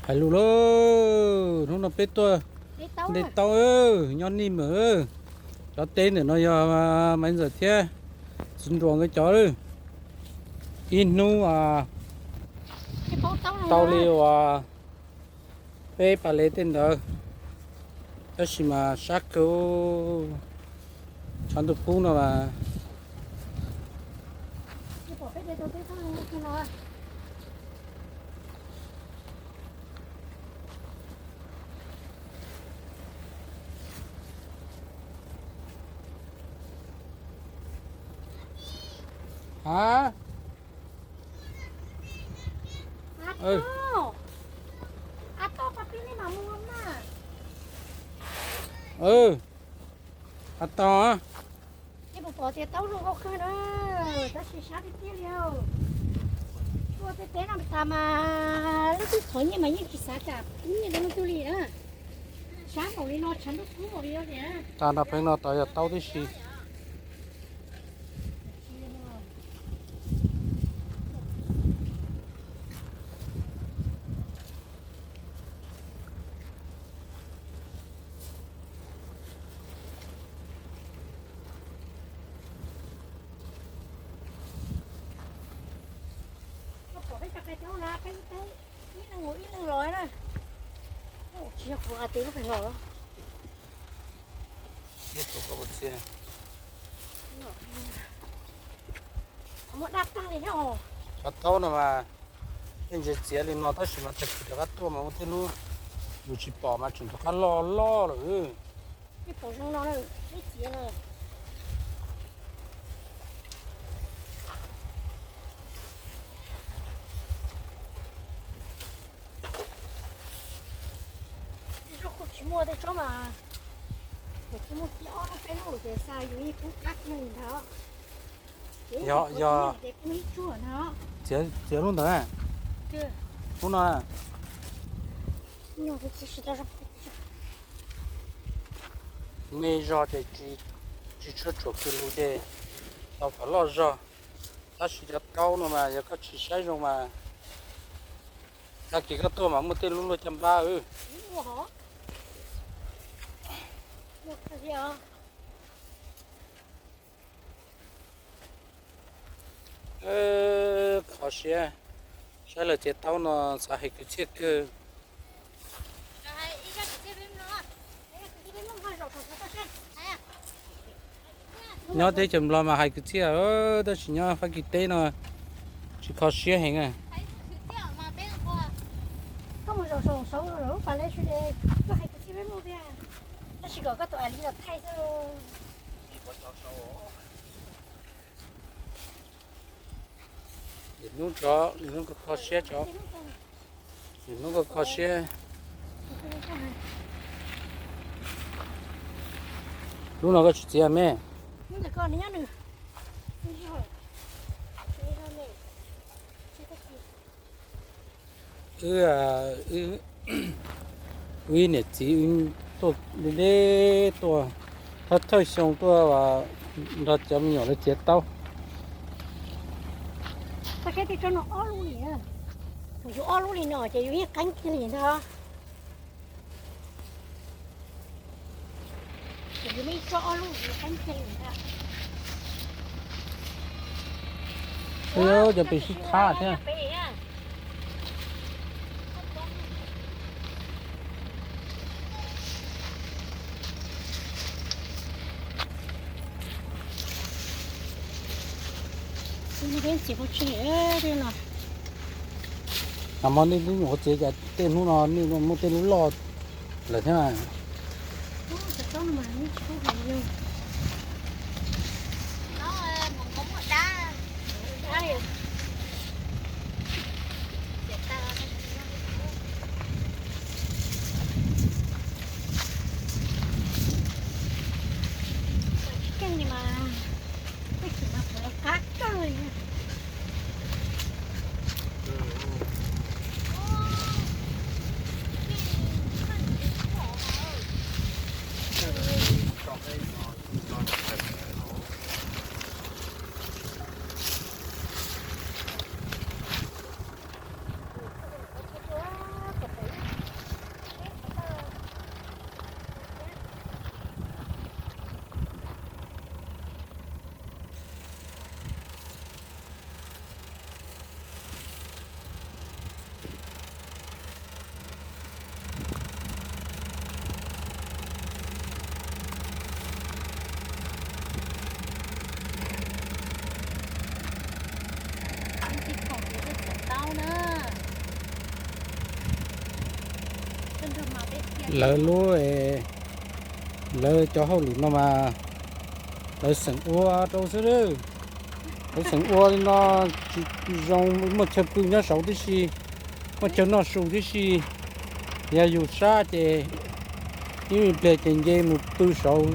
Hais lus lauj, hnub no peb tuaj nte taub, nyob Nij Mem. Cov teb ntawm no yog Maiv Ntxawm thiab Txiv Nruas nkawd cov. Ib hnub tau li uas peb pas lev tej ntawd, tab sis mas sab kawg. Tshav ntuj kub no mas. Hab, a tau. Pom tias taub zoo nkauj kawg na, tab sis sab tiag tiag li. Tuaj tej teb no tas mas lub tub txhov nyiaj mas yeej tsis xav kam pub nyiaj rau leej twg li na. Sab npaum li no tshav ntuj kub npaum li no tias. Tag nrho peb no tod yog taub tib si. Peb cov qe taub no peb ib leeg mus ib leeg los na. Tsis yog kuv hais tias lub pem los. Cov taub no mas tej ntsis txiav li no tab sis mas tag kis rov qab tuaj mas muaj tej lub yus tsis pom mas tseem rov qab loj loj lawm. Tsis muaj tej tsob mas, tsis muaj txiav ob lub peb lub ces xa yus yeej kub qab kiag li ntawd. Yog, yog, txiav lub ntawd, lub no. Me zog ces tsis tshua tsuam kws lug ces tau kom loj zog. Tab sis cov taub no mas yog koj tsis saib zoo mas tag kis koj tuaj mas muaj tej lub luaj caj npab. Kho siab, saib lawv txiav taub no xav hais kwv txhiaj kawg. Nyob teb chaws Nplog mas hais kwv txhiaj, tab sis nyob Fab Kis teb no tsis kho siab heev. Nim hnub tso, nim hnub kho siab tso. Nim hnub kho siab. Lub no koj tsis txiav me? Wb, wb ib niam txiv wb tuaj deb deb tuaj, thawj thawj xyoo tuaj nrog cov me nyuam lawv txiav taub. Koj saib tej tsob no ob lub li, thaum yus ob lub li no ces yus yeej qeeb kiag li ntag. Yus muaj ib tsob ob lub yus qeeb kiag li ntag. Cov pes sib thab thiab. Hmo nej lub nyuam qhuav txiav cas tej hnub no nej muaj tej lub loj lawm thiab. Keej li mas, tej kev mas puav leej qab kawg li. Lawv lub, lawv cov hauj lwm no mas lawv xeem ua rau xwb. Lawv xeem ua li no tsis zoo, muaj chaw pw nyob saud tib si, muaj chaw noj su tib si. Yog yus sab ces ib me pliag ces nce mus pw saud,